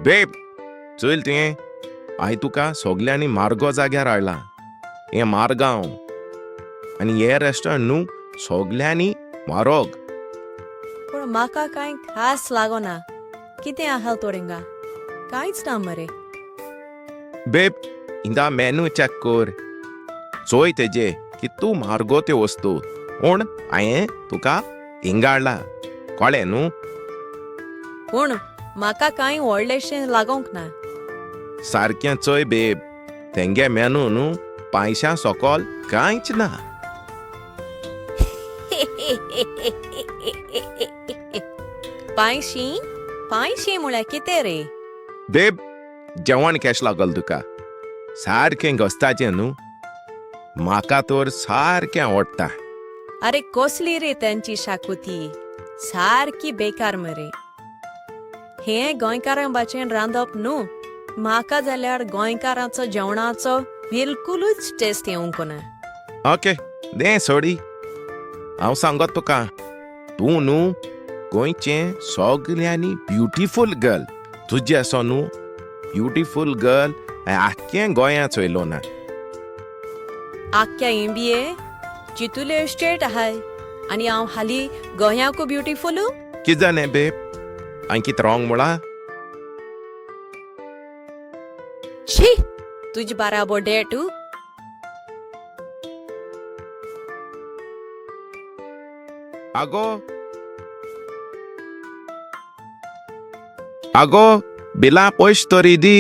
Babe, चल तुवें. हांवें तुका सोगल्यांनी मार्गो जाग्यार हाडला. हें मारगांव आनी हें रेस्टॉरंट न्हू सोगल्यांनी म्हारोग. पूण म्हाका कांय खास लागोना. कितें आहा तर हिंगा? कांयच ना मरे. बेब, हिंगा मेनू चॅक कर. चोय तेजे कितू म्हारगो त्यो वस्तू, पूण हांवें तुका हिंगा हाडला, कळ्ळें न्हू? पूण म्हाका कांय व्हडलेशें लागोंक ना. सारकें चोय बेब, तेंगे मेनू न्हू पांयशां सोकोल कांयच ना. पांयशीं? पांयशीं म्हळ्यार कितें रे? बेब, जेवण केश लागल तुका? सारकें घोस्ताचें न्हू? म्हाका तर सारकें आवडटा. अरे, कसली रे तेंची शाकुती? सारकी बेकार मरे. हें गोंयकारां भाशेन रांदप न्हू. म्हाका जाल्यार गोंयकारांचो जेवणाचो बिलकुलूच टेस्ट येवंक ना. ओके, दे सोडी. हांव सांगत तुका, तूं न्हू गोंयचें सगल्यांनी ब्युटिफूल गर्ल. तुजें असो न्हू ब्युटिफूल गर्ल हांवें आख्खें गोंयांत चोयलो ना. आख्ख्या एमबीए जितुले इस्टेट आहाय आनी हांव हालीं गोंयाकू ब्युटिफुलू? कितें जालें बेब? हांवें कितें रोंग म्हळां? छी, तुज बाराबो डेटू. आगो, आगो, बिलां पयश तरी दी.